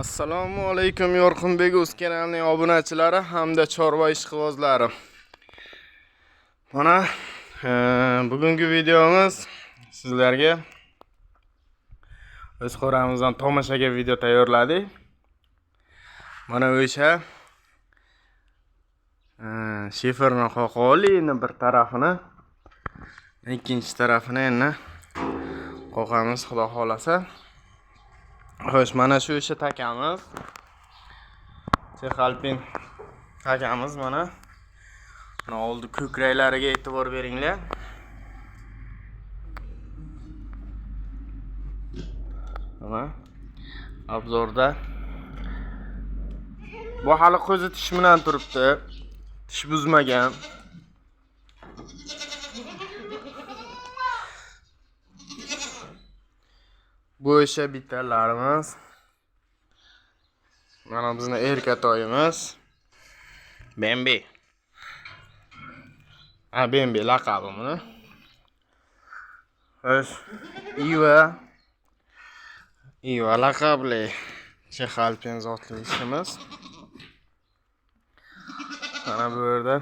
Assalomu alaykum Yorqinbek o'z kanalining obunachilari hamda chorva ishqibozlari. Mana bugungi videomiz sizlarga o'z qo'ramizdan tomoshaga video tayyorladik. Mana o'sha shiferni qoqoli endi bir tarafini, ikkinchi tarafini endi qoqamiz xudo xolasa. Xo'sh, mana shu o'sha takamiz. Chexalpin takamiz mana. Mana oldi ko'kraklariga e'tibor beringlar. Mana obzorda bu hali qo'zi tish bilan turibdi. Tish buzmagan. Bu o'sha bitalarimiz. Mana bizni erkatoyimiz. Bambi. Ha, Bambi laqabi buni. Xo'sh, Iva. Iva laqabli Chexalpin zotli ishimiz. Mana bu yerda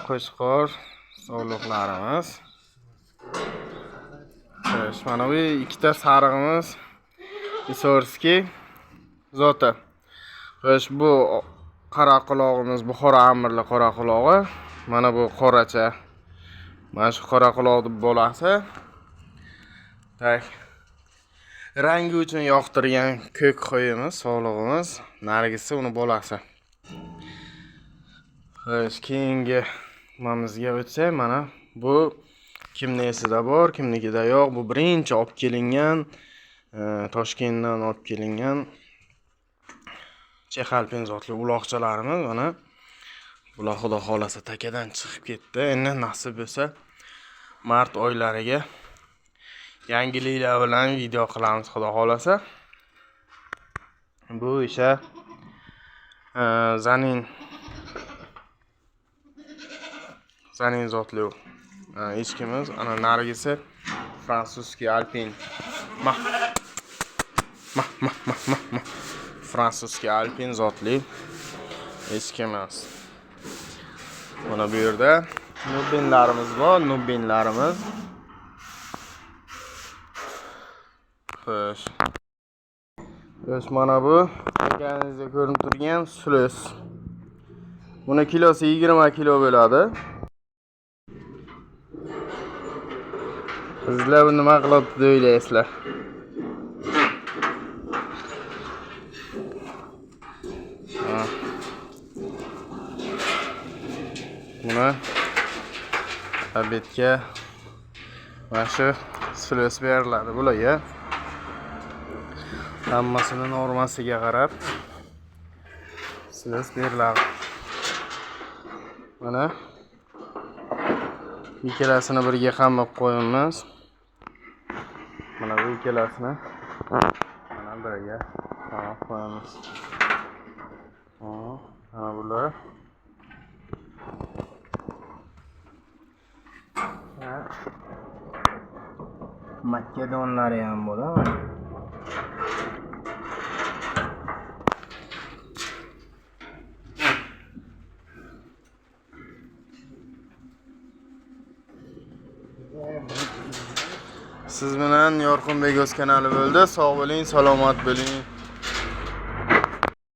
qo'chqor sovliqlarimiz. Xo'sh, mana bu ikkita sarig'imiz Isorskiy zoti. Xo'sh, bu qora qulog'imiz Buxoro amirli qora qulog'i. Mana bu qoracha. Mana shu qora quloqning bolasi. Tak. Rangi uchun yoqtirgan ko'k qo'yimiz, sovlig'imiz, narigisi uni bolasi. Xo'sh, keyingi nimamizga o'tsak, mana bu kimni esida bor, kimnikida yo'q. Bu birinchi olib kelingan, Toshkentdan olib kelingan Chexalpin zotli uloqchalarimiz mana. Bular xudo xolasa takadan chiqib ketdi. Endi nasib bo'lsa mart oylariga yangiliklar bilan video qilamiz xudo xolasa. Bu o'sha zanin zotli echkimiz. Ana narigisi fransuzskiy alpin. Mah mah mah mah mah mah. Fransuzskiy alpin zotli echkimiz. Mana bu yerda nubinlarimiz bor, nubinlarimiz. Xo'sh. Xo'sh, mana bu ekaningizda ko'rinib turgan sulus. Buni kilosi 20 kilo bo'ladi. Sizlar bu nima qilyapti deb o'ylaysizlar? Buni obedga mana shu sulus beriladi bularga. Hammasini normasiga qarab sulus beriladi. Mana ikkalasini birga qamab qo'yamiz. Mana bu ikkalasini mana birga qamab qo'yamiz. Mana bular. Makedonlari ham bo'ladi. Siz bilan Yorqinbek o'z kanali bo'ldi. Sog' bo'ling, salomat bo'ling.